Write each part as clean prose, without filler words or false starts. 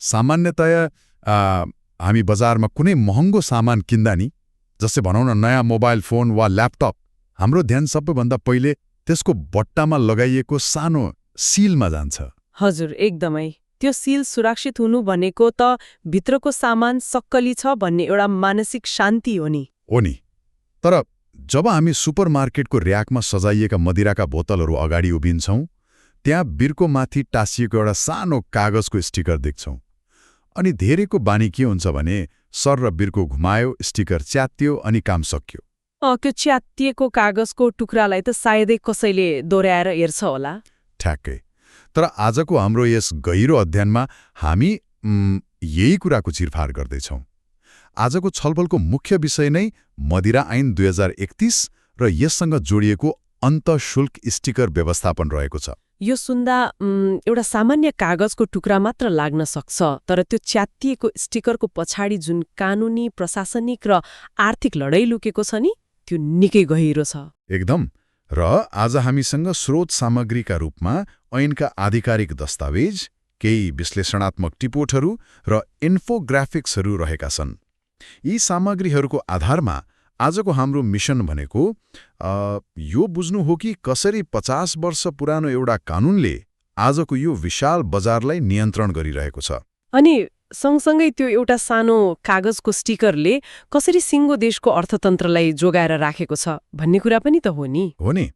सामान्यतया हामी बजारमा कुनै महँगो सामान किन्दा नि, जस्तै भनौँ न नयाँ मोबाइल फोन वा ल्यापटप, हाम्रो ध्यान सबैभन्दा पहिले त्यसको बट्टामा लगाइएको सानो सिलमा जान्छ। हजुर, एकदमै। त्यो सिल सुरक्षित हुनु भनेको त भित्रको सामान सक्कली छ भन्ने एउटा मानसिक शान्ति हो नि। हो नि। तर जब हामी सुपरमार्केटको र्याकमा सजाइएका मदिराका बोतलहरू अगाडि उभिन्छौँ, त्यहाँ बिर्को माथि टाँसिएको एउटा सानो कागजको स्टिकर देख्छौँ। अनि धेरैको बानी के हुन्छ भने सर र बिर्को घुमायो, स्टिकर च्यात्तियो अनि काम सक्यो। त्यो च्यात्तिएको कागजको टुक्रालाई त सायदै कसैले दोहोऱ्याएर हेर्छ होला। ठ्याक्कै। तर आजको हाम्रो यस गहिरो अध्ययनमा हामी यही कुराको चिरफार गर्दैछौँ। आजको छलफलको मुख्य विषय नै मदिरा ऐन 2031 र यससँग जोडिएको अन्तःशुल्क स्टिकर व्यवस्थापन रहेको छ। यो सुन्दा एउटा सामान्य कागजको टुक्रा मात्र लाग्न सक्छ, तर त्यो च्यात्तिएको स्टिकरको पछाडि जुन कानुनी, प्रशासनिक र आर्थिक लडाईँ लुकेको छ नि, त्यो निकै गहिरो छ। एकदम। र आज हामीसँग स्रोत सामग्रीका रूपमा ऐनका आधिकारिक दस्तावेज, केही विश्लेषणात्मक टिपोटहरू र इन्फोग्राफिक्सहरू रहेका छन्। यी सामग्रीहरूको आधारमा आजको हाम्रो मिशन भनेको यो बुझ्नु हो कि कसरी 50 वर्ष पुरानो एउटा कानुनले आजको यो विशाल बजारलाई नियन्त्रण गरिरहेको छ। अनि सँगसँगै त्यो एउटा सानो कागजको स्टिकरले कसरी सिङ्गो देशको अर्थतन्त्रलाई जोगाएर राखेको छ भन्ने कुरा पनि त हो नि। हो नि।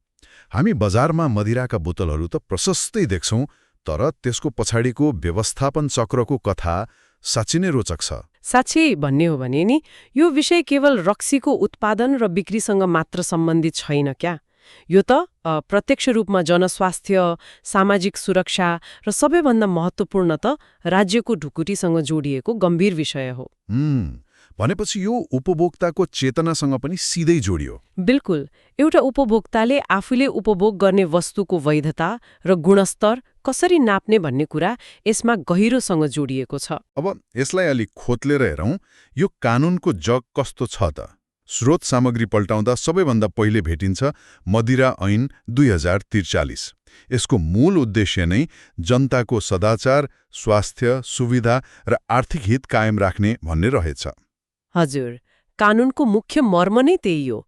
हामी बजारमा मदिराका बोतलहरू त प्रशस्तै देख्छौँ, तर त्यसको पछाडिको व्यवस्थापन चक्रको कथा साँच्चै नै रोचक छ। साँच्चै भन्ने हो भने नि, यो विषय केवल रक्सीको उत्पादन र बिक्रीसँग मात्र सम्बन्धित छैन क्या। यो त प्रत्यक्ष रूपमा जनस्वास्थ्य, सामाजिक सुरक्षा र सबैभन्दा महत्त्वपूर्ण त राज्यको ढुकुटीसँग जोडिएको गम्भीर विषय हो। भनेपछि यो उपभोक्ताको चेतनासँग पनि सिधै जोडियो। बिल्कुल। एउटा उपभोक्ताले आफूले उपभोग गर्ने वस्तुको वैधता र गुणस्तर कसरी नाप्ने भन्ने कुरा यसमा गहिरोसँग जोडिएको छ। अब यसलाई अलि खोतलेर हेरौँ, यो कानुनको जग कस्तो छ त? स्रोत सामग्री पल्टाउँदा सबैभन्दा पहिले भेटिन्छ मदिरा ऐन 2043। यसको मूल उद्देश्य नै जनताको सदाचार, स्वास्थ्य, सुविधा र आर्थिक हित कायम राख्ने भन्ने रहेछ। हजुर, कानुनको मुख्य मर्म नै त्यही हो।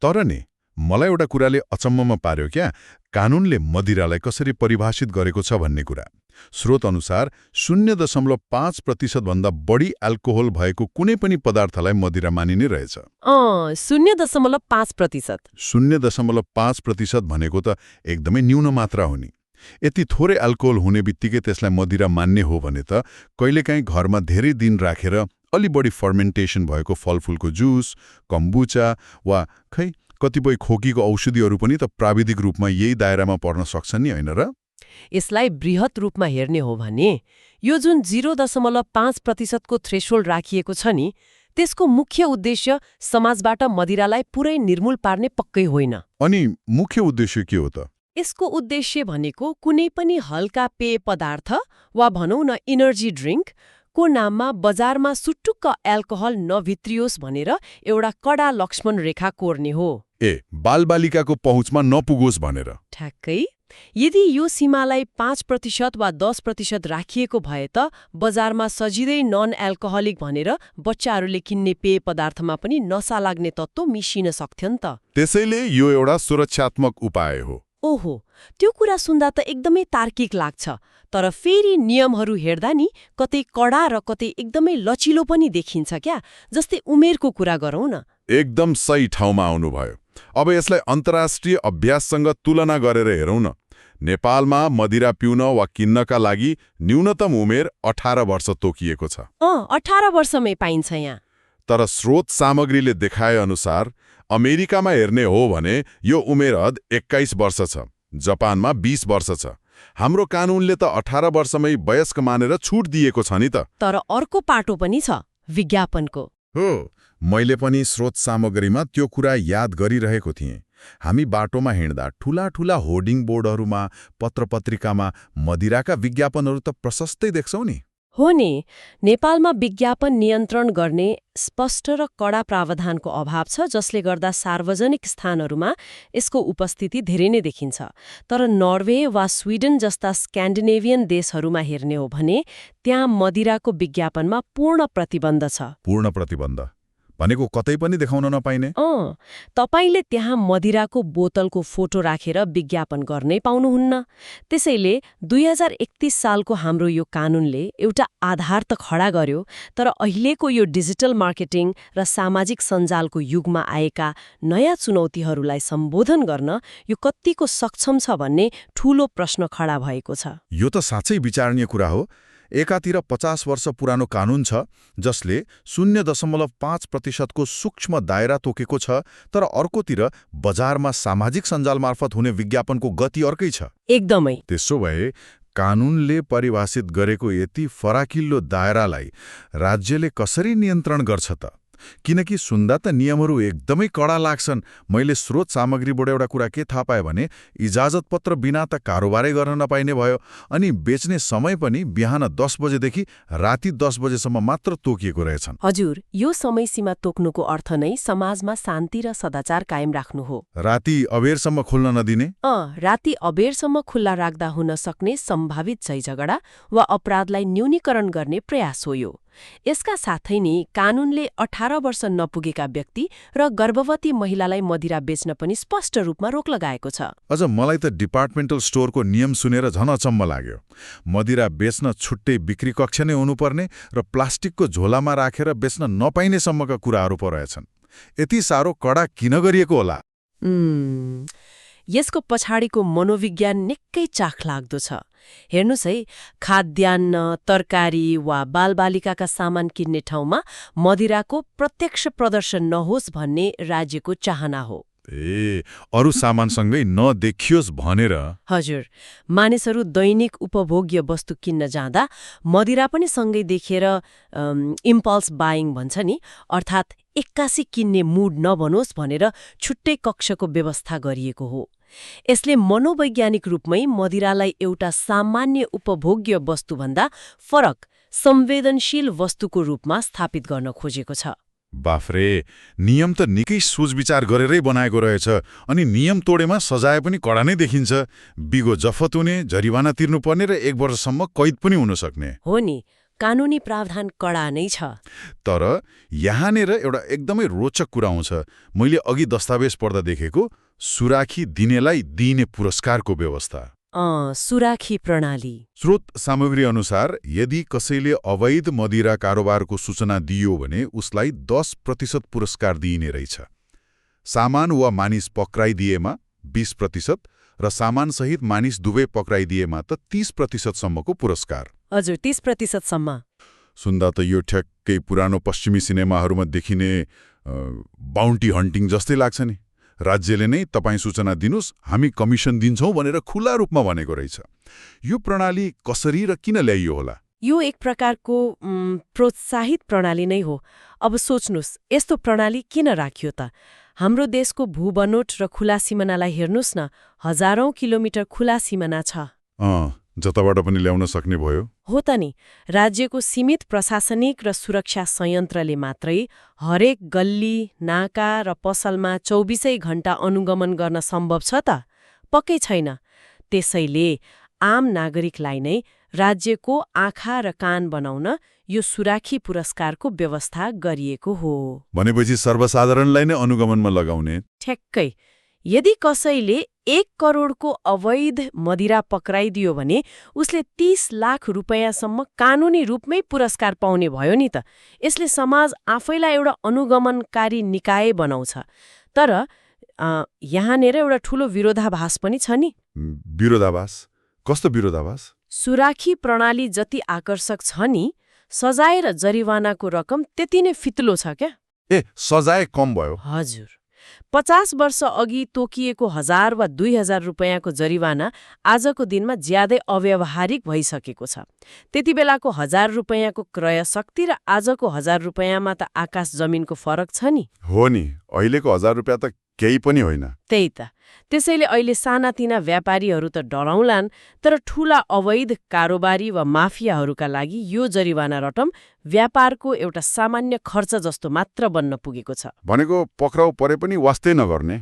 तर नि मलाई एउटा कुराले अचम्ममा पार्यो क्या, कानुनले मदिरालाई कसरी परिभाषित गरेको छ भन्ने कुरा। स्रोत अनुसार 0.5% भन्दा बढी अल्कोहल भएको कुनै पनि पदार्थलाई मदिरा मानिने रहेछ। 0.5%। 0.5% भनेको त एकदमै न्यून मात्रा हो नि। यति थोरै अल्कोहल हुने बित्तिकै त्यसलाई मदिरा मान्ने हो भने त कहिलेकाहीँ घरमा धेरै दिन राखेर अलि बढी फर्मेन्टेसन भएको फलफुलको जुस, कम्बुचा वा खै कतिपय खोकीको औषधिहरू पनि त प्राविधिक रूपमा यही दायरामा पर्न सक्छन् नि, होइन र? यसलाई बृहत रूपमा हेर्ने हो भने यो जुन 0.5% को थ्रेशोल्ड राखिएको छ नि, त्यसको मुख्य उद्देश्य समाजबाट मदिरालाई पुरै निर्मूल पार्ने पक्कै होइन। अनि मुख्य उद्देश्य के हो त? यसको उद्देश्य भनेको कुनै पनि हल्का पेय पदार्थ वा भनौँ न इनर्जी ड्रिङ्क को नाममा बजारमा सुटुक्क एल्कोहल नभित्रियोस् भनेर एउटा कडा लक्ष्मण रेखा कोर्ने हो। बालबालिकाको पहुँचमा नपुगोस् भनेर। ठ्याक्कै। यदि यो सीमालाई 5% वा 10% राखिएको भए त बजारमा सजिलै नन एल्कोहलिक भनेर बच्चाहरूले किन्ने पेय पदार्थमा पनि नशा लाग्ने तत्त्व मिसिन सक्थ्यो नि त। त्यसैले यो एउटा सुरक्षात्मक उपाय हो। ओहो, त्यो कुरा सुन्दा त एकदमै तार्किक लाग्छ। तर फेरि नियमहरू हेर्दा नि कतै कडा र कतै एकदमै लचिलो पनि देखिन्छ क्या। जस्तै उमेरको कुरा गरौँ न। एकदम सही ठाउँमा आउनुभयो। अब यसलाई अन्तर्राष्ट्रिय अभ्याससँग तुलना गरेर हेरौँ न। नेपालमा मदिरा पिउन वा किन्नका लागि न्यूनतम उमेर 18 वर्ष तोकिएको छ। 18 वर्षमै पाइन्छ यहाँ। तर स्रोत सामग्रीले देखाए अनुसार अमेरिकामा हेर्ने हो भने यो उमेर हद 21 वर्ष छ। जापानमा 20 वर्ष छ। हाम्रो कानुनले त 18 वर्षमै वयस्क मानेर छुट दिएको छ नि त। तर अर्को पाटो पनि छ, विज्ञापनको। हो, मैले पनि स्रोत सामग्रीमा त्यो कुरा याद गरिरहेको थिएँ। हामी बाटोमा हिँड्दा ठूला ठूला होर्डिङ बोर्डहरूमा, पत्रपत्रिकामा मदिराका विज्ञापनहरू त प्रशस्तै देख्छौँ नि। हो नि, नेपालमा विज्ञापन नियन्त्रण गर्ने स्पष्ट र कडा प्रावधानको अभाव छ, जसले गर्दा सार्वजनिक स्थानहरूमा यसको उपस्थिति धेरै नै देखिन्छ। तर नर्वे वा स्विडेन जस्ता स्क्यान्डिनेभियन देशहरूमा हेर्ने हो भने त्यहाँ मदिराको विज्ञापनमा पूर्ण प्रतिबन्ध छ। पूर्ण प्रतिबन्ध भनेको कतै पनि देखाउन नपाइने? तपाईले त्यहाँ मदिराको बोतलको फोटो राखेर विज्ञापन गर्नै पाउनुहुन्न। त्यसैले 2031 सालको हाम्रो यो कानूनले एउटा आधार त खडा गर्यो, तर अहिलेको यो डिजिटल मार्केटिङ र सामाजिक सञ्जालको युगमा आएका नयाँ चुनौतीहरूलाई सम्बोधन गर्न यो कतिको सक्षम छ भन्ने ठूलो प्रश्न खडा भएको छ। यो त साँच्चै विचारणीय कुरा हो। एकातिर 50 वर्ष पुरानो कानून छ जसले 0.5% को सूक्ष्म दायरा तोकेको छ, तर अर्कोतिर बजारमा सामाजिक सञ्जाल मार्फत हुने विज्ञापनको गति अर्कै छ। एकदमै। त्यसो भए कानूनले परिभाषित गरेको यति फराकिल्लो दायरालाई राज्यले कसरी नियन्त्रण गर्छ त? किनकि सुन्दा त नियमहरू एकदमै कडा लाग्छन्। मैले स्रोत सामग्रीबाट एउटा कुरा के थाहा पाएँ भने इजाजत पत्र बिना त कारोबारै गर्न नपाइने भयो, अनि बेच्ने समय पनि बिहान 10 बजेदेखि राति 10 बजेसम्म मात्र तोकिएको रहेछन्। हजुर, यो समय सीमा तोक्नुको अर्थ नै समाजमा शान्ति र सदाचार कायम राख्नु हो। राति अबेरसम्म खुल्न नदिने? राति अबेरसम्म खुल्ला राख्दा हुन सक्ने सम्भावित झैझगडा वा अपराधलाई न्यूनीकरण गर्ने प्रयास हो यो। यसका साथै नै कानूनले 18 वर्ष नपुगेका व्यक्ति र गर्भवती महिलालाई मदिरा बेच्न पनि स्पष्ट रूपमा रोक लगाएको छ। अझ मलाई त डिपार्टमेन्टल स्टोरको नियम सुनेर झन अचम्म लाग्यो। मदिरा बेच्न छुट्टै बिक्री कक्ष नै हुनुपर्ने र प्लास्टिकको झोलामा राखेर बेच्न नपाइनेसम्मका कुराहरू पो रहेछन्। यति साह्रो कडा किन गरिएको होला? यसको पछाडिको मनोविज्ञान निकै चाखलाग्दो छ। हेर्नुस् है, खाद्यान्न, तरकारी वा बालबालिकाका सामान किन्ने ठाउँमा मदिराको प्रत्यक्ष प्रदर्शन नहोस् भन्ने राज्यको चाहना हो। अरू सामानसँगै नदेखियोस् भनेर? हजुर, मानिसहरू दैनिक उपभोग्य वस्तु किन्न जाँदा मदिरा पनि सँगै देखेर इम्पल्स बाइङ भन्छ नि, अर्थात् एक्कासी किन्ने मुड नबनोस् भनेर छुट्टै कक्षको व्यवस्था गरिएको हो। यसले मनोवैज्ञानिक रूपमै मदिरालाई एउटा सामान्य उपभोग्य वस्तुभन्दा फरक संवेदनशील वस्तुको रूपमा स्थापित गर्न खोजेको छ। बाफ्रे, नियम त निकै सोचविचार गरेरै बनाएको रहेछ, अनि नियम तोडेमा सजाय पनि कडा नै देखिन्छ। बिगो जफत हुने, जरिवाना तिर्नुपर्ने र 1 वर्षसम्म कैद पनि हुन सक्ने। हो नि, कानूनी प्रावधान कडा नै छ। तर यहाँनिर एउटा एकदमै रोचक कुरा आउँछ। मैले अघि दस्तावेज पढ्दा देखेको सुराखी दिनेलाई दिइने पुरस्कारको व्यवस्था। सुराखी प्रणाली। स्रोत सामग्री अनुसार यदि कसैले अवैध मदिरा कारोबारको सूचना दियो भने उसलाई 10% पुरस्कार दिइने रहेछ। सामान वा मानिस पक्राइदिएमा 20% र सामानसहित मानिस दुवै पक्राइदिएमा त 30% सम्मको पुरस्कार। हजुर, 30% सम्म। सुन्दा त यो ठ्याक्कै पुरानो पश्चिमी सिनेमाहरूमा देखिने बाउन्टी हन्टिङ जस्तै लाग्छ नि। राज्यले नै तपाईँ सूचना दिनुस्, हामी कमिसन दिन्छौँ भनेर खुला रूपमा भनेको रहेछ। यो प्रणाली कसरी र किन ल्याइयो होला? यो एक प्रकारको प्रोत्साहित प्रणाली नै हो। अब सोच्नुस्, यस्तो प्रणाली किन राखियो त? हाम्रो देशको भूबनोट र खुला सिमानालाई हेर्नुस् न, हजारौं किलोमिटर खुला सिमाना छ। जताबाट पनि ल्याउन सक्ने भयो। हो त नि, राज्यको सीमित प्रशासनिक र सुरक्षा संयन्त्रले मात्रै हरेक गल्ली, नाका र पसलमा 24 घण्टा अनुगमन गर्न सम्भव छ त? पक्कै छैन। त्यसैले आम नागरिकलाई नै राज्यको आँखा र कान बनाउन यो सुराखी पुरस्कारको व्यवस्था गरिएको हो। भनेपछि सर्वसाधारणलाई नै अनुगमनमा लगाउने? ठ्याक्कै। यदि कसैले 1 करोडको अवैध मदिरा पक्राइदियो भने उसले 30 लाख रुपैयाँसम्म कानूनी रूपमै पुरस्कार पाउने भयो नि त। यसले समाज आफैलाई एउटा अनुगमनकारी निकाय बनाउँछ। तर यहाँनिर एउटा ठूलो विरोधाभास पनि छ नि। विरोधाभास? कस्तो विरोधाभास? सुराखी प्रणाली जति आकर्षक छ नि, सजाय र जरिवानाको रकम त्यति नै फितलो छ क्या। सजाय कम भयो? हजुर। 50 वर्ष अघि तोकिएको 1000 वा 2000 रुपैयाँको जरिवाना आजको दिनमा ज्यादै अव्यावहारिक भइसकेको छ। त्यति बेलाको 1000 रुपैयाँको क्रय शक्ति र आजको 1000 रुपैयाँमा त आकाश जमिनको फरक छ नि। हो नि, अहिलेको 1000 रुपैयाँ त केही पनि होइन। त्यही त। त्यसैले अहिले सानातिना व्यापारीहरू त डराउलान्, तर ठूला अवैध कारोबारी वा माफियाहरूका लागि यो जरिवाना रकम व्यापारको एउटा सामान्य खर्च जस्तो मात्र बन्न पुगेको छ। भनेको पक्राउ परे पनि वास्तै नगर्ने।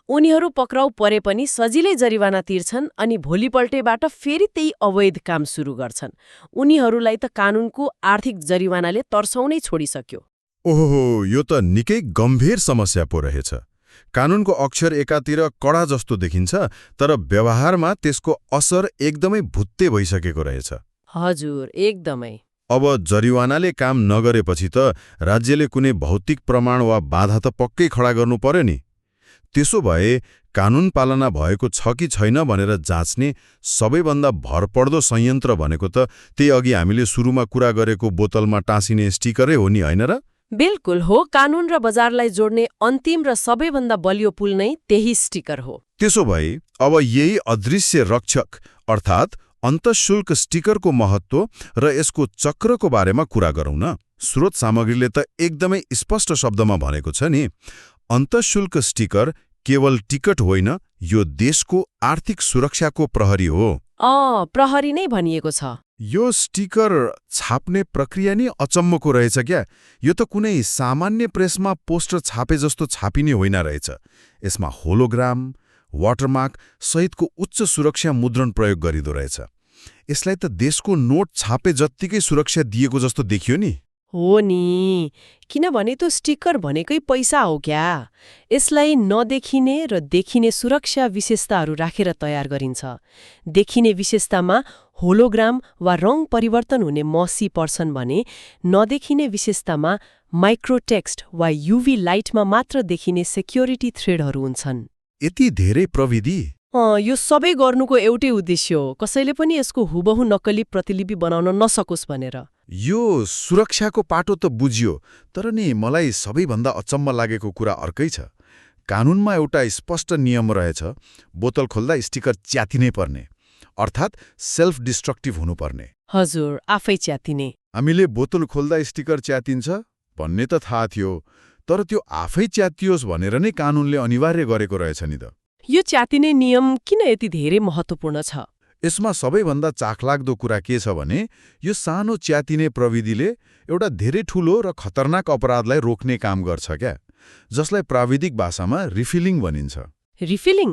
उनीहरू पक्राउ परे पनि सजिलै जरिवाना तिर्छन् अनि भोलिपल्टैबाट फेरि त्यही अवैध काम सुरु गर्छन्। उनीहरूलाई त कानूनको आर्थिक जरिवानाले तर्साउनै छोडिसक्यो। ओहो, यो त निकै गम्भीर समस्या पो रहेछ। कानूनको अक्षर एकातिर कडा जस्तो देखिन्छ, तर व्यवहारमा त्यसको असर एकदमै भुत्ते भइसकेको रहेछ। हजुर, एकदमै। अब जरिवानाले काम नगरेपछि त राज्यले कुनै भौतिक प्रमाण वा बाधा त पक्कै खडा गर्नु पर्यो नि। त्यसो भए कानून पालना भएको छ कि छैन भनेर जाँच्ने सबैभन्दा भरपर्दो संयन्त्र भनेको त त्यही अघि हामीले सुरुमा कुरा गरेको बोतलमा टाँसिने स्टिकरै हो नि, होइन र? बिल्कुल हो। कानून र बजारलाई जोड्ने अन्तिम र सबैभन्दा बलियो पुल नै त्यही स्टिकर हो। त्यसो भए अब यही अदृश्य रक्षक अर्थात् अन्तःशुल्क स्टिकरको महत्त्व र यसको चक्रको बारेमा कुरा गरौँ न। स्रोत सामग्रीले त एकदमै स्पष्ट शब्दमा भनेको छ नि, अन्तःशुल्क स्टिकर केवल टिकट होइन, यो देशको आर्थिक सुरक्षाको प्रहरी हो। प्रहरी नै भनिएको छ। यो स्टिकर छाप्ने प्रक्रिया नै अचम्मको रहेछ क्या। यो त कुनै सामान्य प्रेसमा पोस्टर छापे जस्तो छापिने होइन रहेछ। यसमा होलोग्राम, वाटरमार्क सहितको उच्च सुरक्षा मुद्रण प्रयोग गरिँदो रहेछ। यसलाई त देशको नोट छापे जत्तिकै सुरक्षा दिएको जस्तो देखियो नि। हो नि, किनभने त्यो स्टिकर भनेकै पैसा हो क्या। यसलाई नदेखिने र देखिने सुरक्षा विशेषताहरू राखेर तयार गरिन्छ। देखिने विशेषतामा होलोग्राम वा रङ परिवर्तन हुने मसी पर्छन् भने नदेखिने विशेषतामा माइक्रोटेक्स्ट वा युभी लाइटमा मात्र देखिने सेक्युरिटी थ्रेडहरू हुन्छन्। यति धेरै प्रविधि! यो सबै गर्नुको एउटै उद्देश्य हो, कसैले पनि यसको हुबहु नक्कली प्रतिलिपि बनाउन नसकोस् भनेर। यो सुरक्षाको पाटो त बुझियो, तर नि मलाई सबैभन्दा अचम्म लागेको कुरा अर्कै छ। कानूनमा एउटा स्पष्ट नियम रहेछ, बोतल खोल्दा स्टिकर च्यातिनै पर्ने, अर्थात् सेल्फ डिस्ट्रक्टिभ हुनुपर्ने। हजुर, आफै च्यातिने। हामीले बोतल खोल्दा स्टिकर च्यातिन्छ भन्ने त थाहा थियो, तर त्यो आफै च्यातियोस् भनेर नै कानूनले अनिवार्य गरेको रहेछ नि त। यो च्यातिने नियम किन यति धेरै महत्त्वपूर्ण छ? यसमा सबैभन्दा चाखलाग्दो कुरा के छ भने यो सानो च्यातिने प्रविधिले एउटा धेरै ठूलो र खतरनाक अपराधलाई रोक्ने काम गर्छ क्या, जसलाई प्राविधिक भाषामा रिफिलिङ भनिन्छ। रिफिलिङ?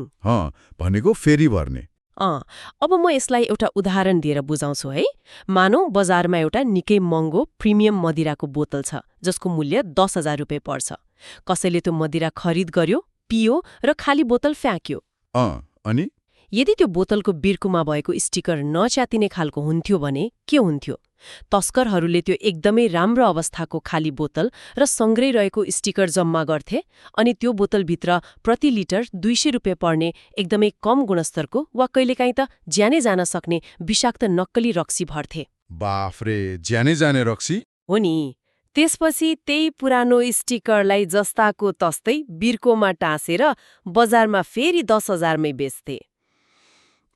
भनेको फेरि भर्ने। अब म यसलाई एउटा उदाहरण दिएर बुझाउँछु है। मानौ बजारमा एउटा निकै महँगो प्रिमियम मदिराको बोतल छ, जसको मूल्य 10,000 रुपियाँ पर्छ। कसैले त्यो मदिरा खरिद गर्यो, पियो र खाली बोतल फ्याँक्यो। अनि यदि त्यो बोतलको बिर्कोमा भएको स्टिकर नच्यातिने खालको हुन्थ्यो भने के हुन्थ्यो? तस्करहरूले त्यो एकदमै राम्रो अवस्थाको खाली बोतल र सँगै रहेको स्टिकर जम्मा गर्थे अनि त्यो बोतलभित्र प्रति लिटर 200 रुपियाँ पर्ने एकदमै कम गुणस्तरको वा कहिलेकाहीँ त ज्यानै जान सक्ने विषाक्त नक्कली रक्सी भर्थे। बाफरे, ज्यानै जाने रक्सी? हो नि। त्यसपछि त्यही पुरानो स्टिकरलाई जस्ताको तस्तै बिर्कोमा टाँसेर बजारमा फेरि 10,000 मै बेच्थे।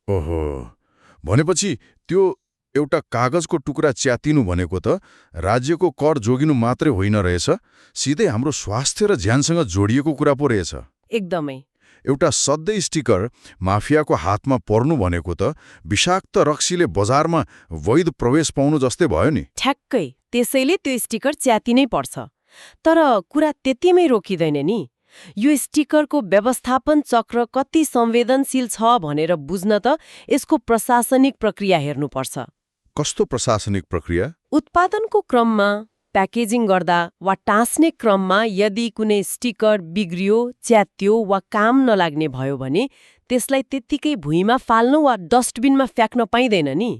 ओहो, भनेपछि त्यो एउटा कागजको टुक्रा च्यातिनु भनेको त राज्यको कर जोगिनु मात्रै होइन रहेछ, सिधै हाम्रो स्वास्थ्य र ज्यानसँग जोडिएको कुरा पो रहेछ। एकदमै। एउटा सधैँ स्टिकर माफियाको हातमा पर्नु भनेको त विषाक्त रक्सीले बजारमा वैध प्रवेश पाउनु जस्तै भयो नि। ठ्याक्कै। त्यसैले त्यो स्टिकर च्यातिनै पर्छ। तर कुरा त्यतिमै रोकिँदैन नि। यो स्टिकरको व्यवस्थापन चक्र कति संवेदनशील छ भनेर बुझ्न त यसको प्रशासनिक प्रक्रिया हेर्नुपर्छ। कस्तो प्रशासनिक प्रक्रिया? उत्पादनको क्रममा, प्याकेजिङ गर्दा वा टाँस्ने क्रममा यदि कुनै स्टिकर बिग्रियो, च्यात्यो वा काम नलाग्ने भयो भने त्यसलाई त्यत्तिकै भुइँमा फाल्नु वा डस्टबिनमा फ्याँक्न पाइँदैन नि।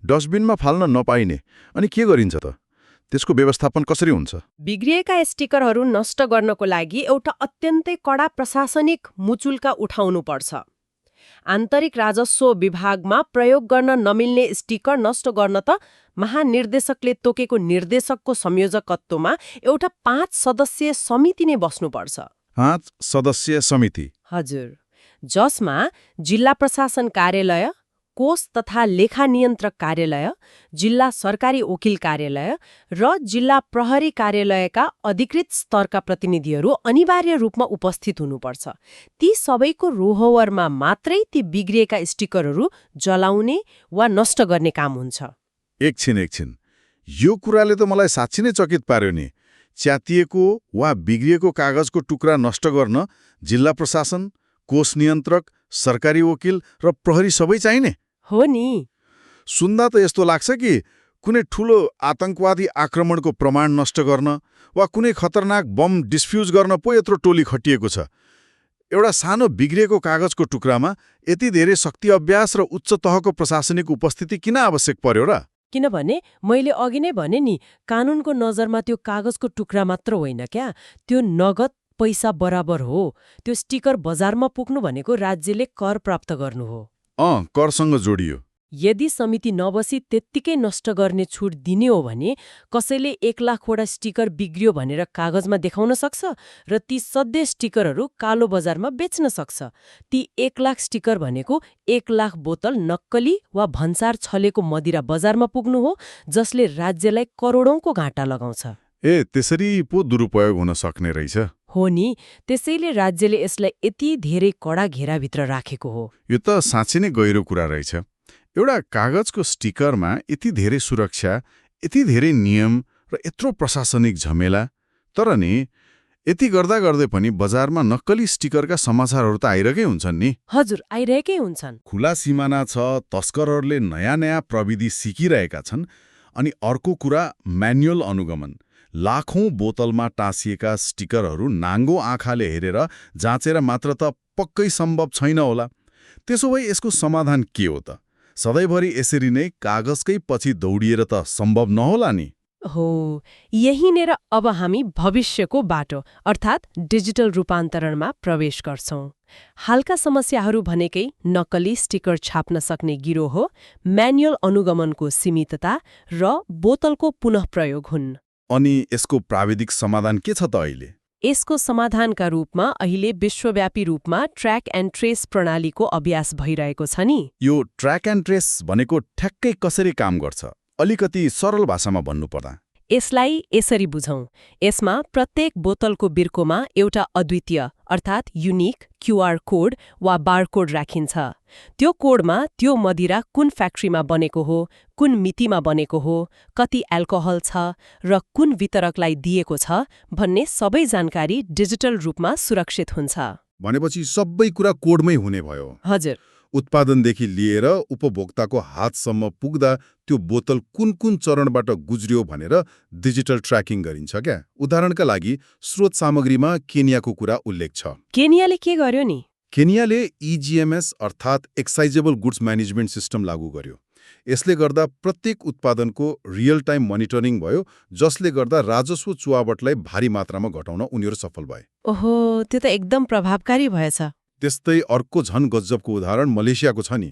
डस्टबिनमा फाल्न नपाइने? अनि के गरिन्छ त? त्यसको व्यवस्थापन कसरी हुन्छ? बिग्रिएका स्टिकरहरू नष्ट गर्नको लागि एउटा अत्यन्तै कडा प्रशासनिक मुचुल्का उठाउनुपर्छ। आन्तरिक राजस्व विभागमा प्रयोग गर्न नमिल्ने स्टिकर नष्ट गर्न त महानिर्देशकले तोकेको निर्देशकको संयोजकत्वमा एउटा 5 सदस्यीय समिति नै बस्नुपर्छ। 5 सदस्यीय समिति? हजुर, जसमा जिल्ला प्रशासन कार्यालय, कोष तथा लेखा नियन्त्रक कार्यालय, जिल्ला सरकारी वकिल कार्यालय र जिल्ला प्रहरी कार्यालयका अधिकृत स्तरका प्रतिनिधिहरू अनिवार्य रूपमा उपस्थित हुनुपर्छ। ती सबैको रोहवरमा मात्रै ती बिग्रिएका स्टिकरहरू जलाउने वा नष्ट गर्ने काम हुन्छ। एकछिन यो कुराले त मलाई साँच्चै नै चकित पार्यो नि। च्यातिएको वा बिग्रिएको कागजको टुक्रा नष्ट गर्न जिल्ला प्रशासन, कोष नियन्त्रक, सरकारी वकिल र प्रहरी सबै चाहिने हो नि। सुन्दा त यस्तो लाग्छ कि कुनै ठूलो आतंकवादी आक्रमणको प्रमाण नष्ट गर्न वा कुनै खतरनाक बम डिस्फ्युज गर्न पो यत्रो टोली खटिएको छ। एउटा सानो बिग्रिएको कागजको टुक्रामा यति धेरै शक्ति अभ्यास र उच्च तहको प्रशासनिक उपस्थिति किन आवश्यक पर्यो र? किनभने मैले अघि नै भने नि, कानूनको नजरमा त्यो कागजको टुक्रा मात्र होइन क्या, त्यो नगद पैसा बराबर हो। त्यो स्टिकर बजारमा पुग्नु भनेको राज्यले कर प्राप्त गर्नु हो। करसँग जोडियो। यदि समिति नबसी त्यत्तिकै नष्ट गर्ने छुट दिने हो भने कसैले 1 लाखवटा स्टिकर बिग्रियो भनेर कागजमा देखाउन सक्छ र ती सधैँ स्टिकरहरू कालो बजारमा बेच्न सक्छ। ती 1 लाख स्टिकर भनेको 1 लाख बोतल नक्कली वा भन्सार छलेको मदिरा बजारमा पुग्नु हो, जसले राज्यलाई करोडौंको घाटा लगाउँछ। त्यसरी पो दुरुपयोग हुन सक्ने रहेछ। हो नि, त्यसैले राज्यले यसलाई यति धेरै कडा घेराभित्र राखेको हो। यो त साँच्चै नै गहिरो कुरा रहेछ। एउटा कागजको स्टिकरमा यति धेरै सुरक्षा, यति धेरै नियम र यत्रो प्रशासनिक झमेला, तर नि यति गर्दै पनि बजारमा नक्कली स्टिकरका समाचारहरू त आइरहेकै हुन्छन् नि। हजुर, आइरहेकै हुन्छन्। खुला सिमाना छ, तस्करहरूले नयाँ प्रविधि सिकिरहेका छन्। अनि अर्को कुरा म्यानुअल अनुगमन। लाखौं बोतलमा टाँसिएका स्टिकरहरू नाङ्गो आँखाले हेरेर जाँचेर मात्र त पक्कै सम्भव छैन होला। त्यसो भए यसको समाधान के हो त? सधैँभरि यसरी नै कागजकै पछि दौडिएर त सम्भव नहोला नि। हो, यहीँनेर अब हामी भविष्यको बाटो अर्थात् डिजिटल रूपान्तरणमा प्रवेश गर्छौं। हालका समस्याहरू भनेकै नक्कली स्टिकर छाप्न सक्ने गिरोह, म्यानुअल अनुगमनको सीमितता र बोतलको पुनः प्रयोग हुन्। अनि यसको प्राविधिक समाधान के छ त अहिले? यसको समाधानका रूपमा अहिले विश्वव्यापी रूपमा ट्र्याक एन्ड ट्रेस प्रणालीको अभ्यास भइरहेको छ नि। यो ट्र्याक एन्ड ट्रेस भनेको ठ्याक्कै कसरी काम गर्छ? अलिकति सरल भाषामा भन्नुपर्दा यसलाई यसरी बुझौं। यसमा प्रत्येक बोतलको बिर्कोमा एउटा अद्वितीय अर्थात् युनिक क्यूआर कोड वा बारकोड राखिन्छ। त्यो कोडमा त्यो मदिरा कुन फ्याक्ट्रीमा बनेको हो, कुन मितिमा बनेको हो, कति एल्कोहल छ र कुन वितरकलाई दिएको छ भन्ने सबै जानकारी डिजिटल रूपमा सुरक्षित हुन्छ। भनेपछि सबै कुरा कोडमै हुने भयो। हजुर। उत्पादनदेखि लिएर उपभोक्ताको हातसम्म पुग्दा त्यो बोतल कुन चरणबाट गुज्रियो भनेर डिजिटल ट्र्याकिङ गरिन्छ क्या। उदाहरणका लागि स्रोत सामग्रीमा केनियाको कुरा उल्लेख छ। केनियाले के गर्यो नि? केनियाले EGMS अर्थात् एक्साइजेबल गुड्स म्यानेजमेन्ट सिस्टम लागू गर्यो। यसले गर्दा प्रत्येक उत्पादनको रियल टाइम मोनिटरिङ भयो, जसले गर्दा राजस्व चुहावटलाई भारी मात्रामा घटाउन उनीहरू सफल भए। ओहो, त्यो त एकदम प्रभावकारी भएछ। त्यस्तै अर्को झन गजबको उदाहरण मलेसियाको छ नि।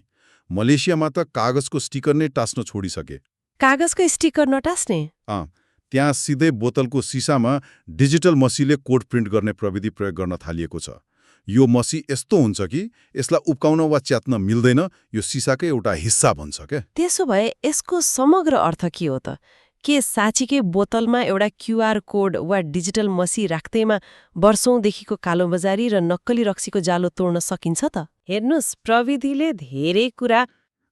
मलेसियामा त कागजको स्टिकर नै टास्न छोडिसके। कागजको स्टिकर नटास्ने? त्यहाँ सिधै बोतलको सिसामा डिजिटल मसीले कोड प्रिन्ट गर्ने प्रविधि प्रयोग गर्न थालिएको छ। यो मसी यस्तो हुन्छ कि यसलाई उब्काउन वा च्यात्न मिल्दैन, यो सिसाकै एउटा हिस्सा बन्छ क्या। त्यसो भए यसको समग्र अर्थ के हो त? के साँच्चीकै बोतलमा एउटा क्यूआर कोड वा डिजिटल मसी राख्दैमा वर्षौंदेखिको कालोबजारी र नक्कली रक्सीको जालो तोड्न सकिन्छ त? हेर्नुस्, प्रविधिले धेरै कुरा।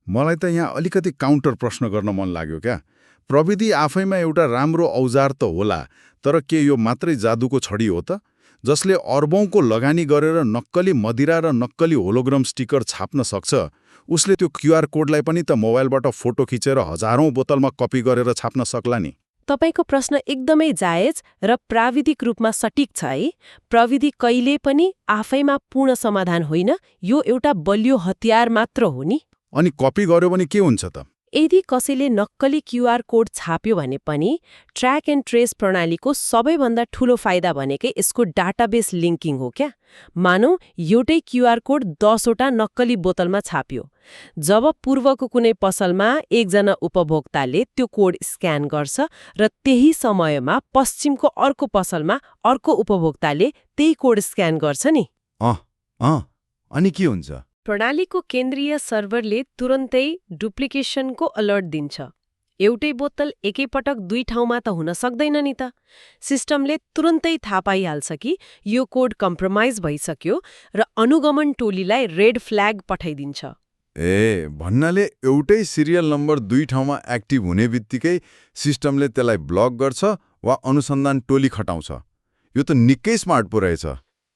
मलाई त यहाँ अलिकति काउन्टर प्रश्न गर्न मन लाग्यो क्या। प्रविधि आफैमा एउटा राम्रो औजार त होला, तर के यो मात्रै जादुको छडी हो त, जसले अर्बौंको लगानी गरेर नक्कली मदिरा र नक्कली होलोग्राम स्टिकर छाप्न सक्छ? उसले त्यो क्यूआर कोडलाई पनि त मोबाइलबाट फोटो खिचेर हजारौं बोतलमा कपी गरेर छाप्न सक्ला नि। तपाईको प्रश्न एकदमै जायज र प्राविधिक रूपमा सटिक छ है। प्रविधि कहिले पनि आफैमा पूर्ण समाधान होइन, यो एउटा बलियो हतियार मात्र हो नि। अनि कपी गर्यो भने के हुन्छ त? यदि कसैले नक्कली क्यूआर कोड छाप्यो भने पनि ट्र्याक एन्ड ट्रेस प्रणालीको सबैभन्दा ठूलो फाइदा भनेकै यसको डाटाबेस लिङ्किङ हो क्या। मानौ एउटै क्यूआर कोड 10 वटा नक्कली बोतलमा छापियो। जब पूर्वको कुनै पसलमा एकजना उपभोक्ताले त्यो कोड स्क्यान गर्छ र त्यही समयमा पश्चिमको अर्को पसलमा अर्को उपभोक्ताले त्यही कोड स्क्यान गर्छ नि। अनि के हुन्छ? प्रणालीको केन्द्रीय सर्भरले तुरन्तै डुप्लिकेसनको अलर्ट दिन्छ। एउटै बोतल एकैपटक 2 ठाउँमा त हुन सक्दैन नि त। सिस्टमले तुरन्तै थाहा पाइहाल्छ कि यो कोड कम्प्रोमाइज भइसक्यो र अनुगमन टोलीलाई रेड फ्ल्याग पठाइदिन्छ। भन्नाले एउटै सिरियल नम्बर 2 ठाउँमा एक्टिभ हुने बित्तिकै सिस्टमले त्यसलाई ब्लक गर्छ वा अनुसन्धान टोली खटाउँछ। यो त निकै स्मार्ट पो रहेछ।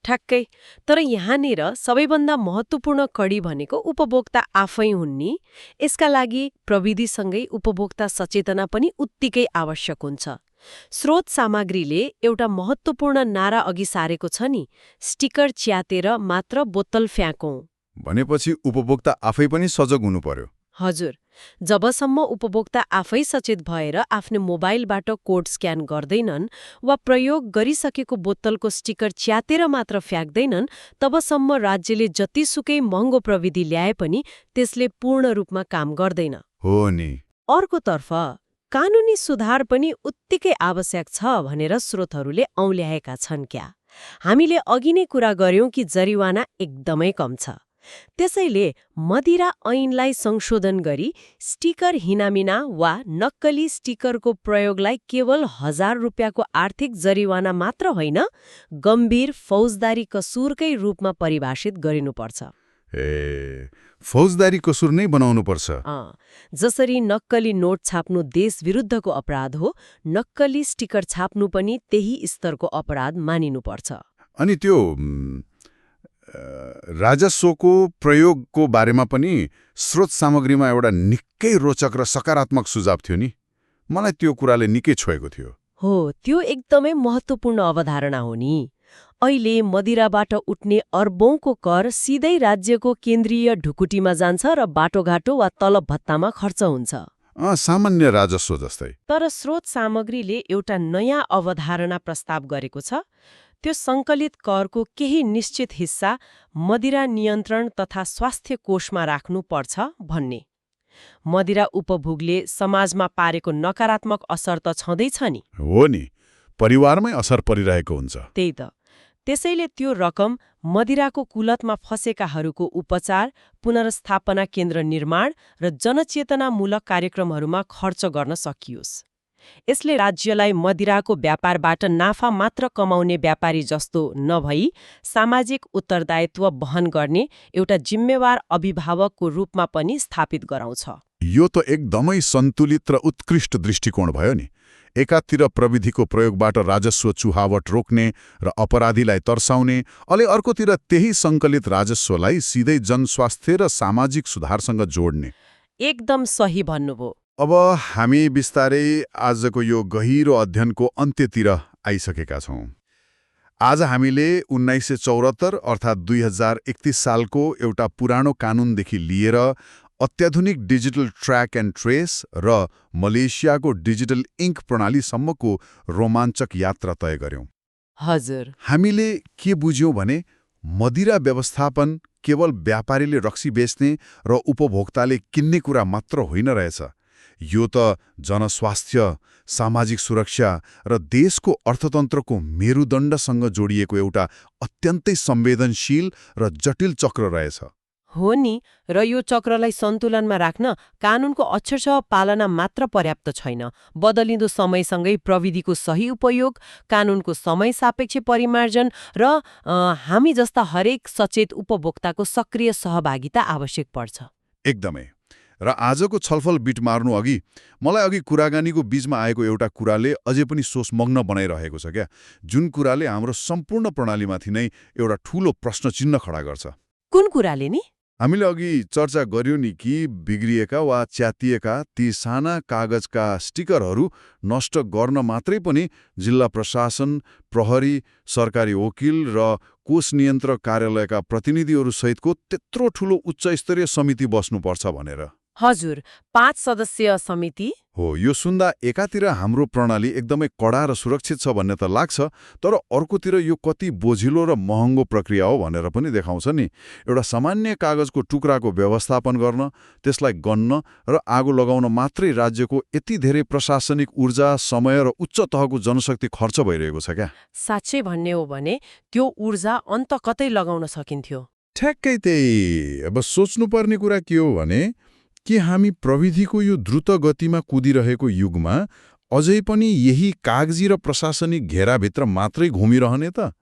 ठ्याक्कै। तर यहाँनिर सबैभन्दा महत्त्वपूर्ण कडी भनेको उपभोक्ता आफै हुन् नि। यसका लागि प्रविधिसँगै उपभोक्ता सचेतना पनि उत्तिकै आवश्यक हुन्छ। स्रोत सामग्रीले एउटा महत्त्वपूर्ण नारा अघि सारेको छ नि, स्टिकर च्यातेर मात्र बोतल फ्याँकौं। भनेपछि उपभोक्ता आफै पनि सजग हुनु पर्यो। हजुर, जबसम्म उपभोक्ता आफै सचेत भएर आफ्नो मोबाइलबाट कोड स्क्यान गर्दैनन् वा प्रयोग गरिसकेको बोतलको स्टिकर च्यातेर मात्र फ्याँक्दैनन्, तबसम्म राज्यले जतिसुकै महँगो प्रविधि ल्याए पनि त्यसले पूर्ण रूपमा काम गर्दैन। हो नि। अर्कोतर्फ कानुनी सुधार पनि उत्तिकै आवश्यक छ भनेर स्रोतहरूले औल्याएका छन् क्या। हामीले अघि नै कुरा गर्यौं कि जरिवाना एकदमै कम छ। त्यसैले मदिरा ऐनलाई संशोधन गरी स्टिकर हिनामिना वा नक्कली स्टिकरको प्रयोगलाई केवल 1000 रुपियाँको आर्थिक जरिवाना मात्र होइन, गम्भीर फौजदारी कसुरकै रूपमा परिभाषित गरिनुपर्छ। फौजदारी कसुर नै बनाउनुपर्छ। जसरी नक्कली नोट छाप्नु देश विरुद्धको अपराध हो, नक्कली स्टिकर छाप्नु पनि त्यही स्तरको अपराध मानिनुपर्छ। अनि त्यो राजस्वको प्रयोगको बारेमा पनि स्रोत सामग्रीमा एउटा निकै रोचक र सकारात्मक सुझाव थियो नि। मलाई त्यो कुराले निकै छोएको थियो। हो, त्यो एकदमै महत्त्वपूर्ण अवधारणा हो नि। अहिले मदिराबाट उठ्ने अर्बौंको कर सिधै राज्यको केन्द्रीय ढुकुटीमा जान्छ र बाटोघाटो वा तलब भत्तामा खर्च हुन्छ। सामान्य राजस्व जस्तै। तर स्रोत सामग्रीले एउटा नयाँ अवधारणा प्रस्ताव गरेको छ। त्यो सङ्कलित करको केही निश्चित हिस्सा मदिरा नियन्त्रण तथा स्वास्थ्य कोषमा राख्नु पर्छ भन्ने। मदिरा उपभोगले समाजमा पारेको नकारात्मक असर त छँदैछ नि। हो नि, परिवारमै असर परिरहेको हुन्छ। त्यही त। त्यसैले त्यो रकम मदिराको कुलतमा फँसेकाहरूको उपचार, पुनर्स्थापना केन्द्र निर्माण र जनचेतनामूलक कार्यक्रमहरूमा खर्च गर्न सकियोस्। यसले राज्यलाई मदिराको व्यापारबाट नाफा मात्र कमाउने व्यापारी जस्तो नभई सामाजिक उत्तरदायित्व वहन गर्ने एउटा जिम्मेवार अभिभावकको रूपमा पनि स्थापित गराउँछ। यो त एकदमै सन्तुलित र उत्कृष्ट दृष्टिकोण भयो नि। एकातिर प्रविधिको प्रयोगबाट राजस्व चुहावट रोक्ने र अपराधीलाई तर्साउने, अलि अर्कोतिर त्यही सङ्कलित राजस्वलाई सिधै जनस्वास्थ्य र सामाजिक सुधारसँग जोड्ने। एकदम सही भन्नुभयो। अब हामी बिस्तारै आजको यो गहिरो अध्ययनको अन्त्यतिर आइसकेका छौँ। आज हामीले 1974 अर्थात् 2031 सालको एउटा पुरानो कानुनदेखि लिएर अत्याधुनिक डिजिटल ट्र्याक एन्ड ट्रेस र मलेसियाको डिजिटल इङ्क प्रणालीसम्मको रोमाञ्चक यात्रा तय गर्यौं। हजुर, हामीले के बुझ्यौं भने मदिरा व्यवस्थापन केवल व्यापारीले रक्सी बेच्ने र उपभोक्ताले किन्ने कुरा मात्र होइन रहेछ। यो त जनस्वास्थ्य, सामाजिक सुरक्षा र देशको अर्थतन्त्रको मेरुदण्डसँग जोडिएको एउटा अत्यन्तै संवेदनशील र जटिल चक्र रहेछ। हो नि, र यो चक्रलाई सन्तुलनमा राख्न कानुनको अक्षरशः पालना मात्र पर्याप्त छैन। बदलिँदो समयसँगै प्रविधिको सही उपयोग, कानुनको समय सापेक्ष परिमार्जन र हामी जस्ता हरेक सचेत उपभोक्ताको सक्रिय सहभागिता आवश्यक पर्छ। एकदमै। र आजको छलफल बिट मार्नु अघि मलाई अघि कुराकानीको बीचमा आएको एउटा कुराले अझै पनि सोचमग्न बनाइरहेको छ क्या, जुन कुराले हाम्रो सम्पूर्ण प्रणालीमाथि नै एउटा ठूलो प्रश्न चिन्ह खडा गर्छ। कुन कुराले नि? हामीले अघि चर्चा गर्यौं नि कि बिग्रिएका वा च्यातिएका ती साना कागजका स्टिकरहरू नष्ट गर्न मात्रै पनि जिल्ला प्रशासन, प्रहरी, सरकारी वकिल र कोष नियन्त्रक कार्यालयका प्रतिनिधिहरू सहितको त्यत्रो ठूलो उच्च स्तरीय समिति बस्नुपर्छ भनेर। हजुर, 5 सदस्यीय समिति हो। यो सुन्दा एकातिर हाम्रो प्रणाली एकदमै कडा र सुरक्षित छ भन्ने त लाग्छ, तर अर्कोतिर यो कति बोझिलो र महँगो प्रक्रिया हो भनेर पनि देखाउँछ नि। एउटा सामान्य कागजको टुक्राको व्यवस्थापन गर्न, त्यसलाई गन्न र आगो लगाउन मात्रै राज्यको यति धेरै प्रशासनिक ऊर्जा, समय र उच्च तहको जनशक्ति खर्च भइरहेको छ क्या। साँच्चै भन्ने हो भने त्यो ऊर्जा अन्त कतै लगाउन सकिन्थ्यो। ठ्याक्कै त्यही। अब सोच्नुपर्ने कुरा के हो भने के हामी प्रविधिको यो द्रुत गतिमा कुदिरहेको युगमा अझै पनि यही कागजी र प्रशासनिक घेराभित्र मात्रै घुमिरहने त?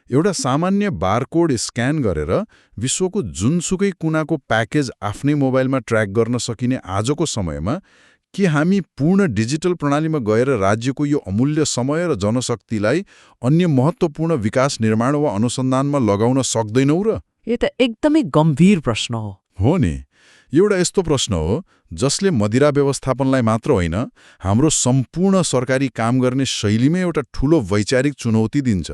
एउटा सामान्य बारकोड स्क्यान गरेर विश्वको जुनसुकै कुनाको प्याकेज आफ्नै मोबाइलमा ट्र्याक गर्न सकिने आजको समयमा के हामी पूर्ण डिजिटल प्रणालीमा गएर राज्यको यो अमूल्य समय र जनशक्तिलाई अन्य महत्त्वपूर्ण विकास निर्माण वा अनुसन्धानमा लगाउन सक्दैनौँ र? यो त एकदमै गम्भीर प्रश्न हो नि। एउटा यस्तो प्रश्न हो जसले मदिरा व्यवस्थापनलाई मात्र होइन, हाम्रो सम्पूर्ण सरकारी काम गर्ने शैलीमै एउटा ठूलो वैचारिक चुनौती दिन्छ।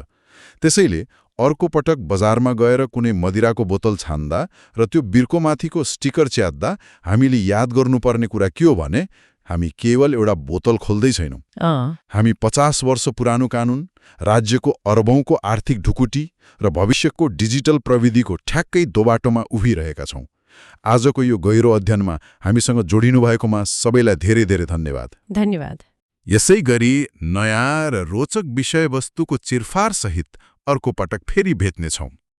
त्यसैले अर्को पटक बजारमा गएर कुनै मदिराको बोतल छान्दा र त्यो बिर्कोमाथिको स्टिकर च्यात्दा हामीले याद गर्नुपर्ने कुरा के हो भने हामी केवल एउटा बोतल खोल्दै छैनौँ। हामी 50 वर्ष पुरानो कानून, राज्यको अरबौंको आर्थिक ढुकुटी र भविष्यको डिजिटल प्रविधिको ठ्याक्कै दोबाटोमा उभिरहेका छौँ। आजको यो गहिरो अध्ययनमा हामीसँग जोडिनु भएकोमा सबैलाई धेरै धेरै धन्यवाद। धन्यवाद। यसै गरी नयाँ र रोचक विषयवस्तुको चिरफारसहित अर्को पटक फेरि भेट्नेछौँ।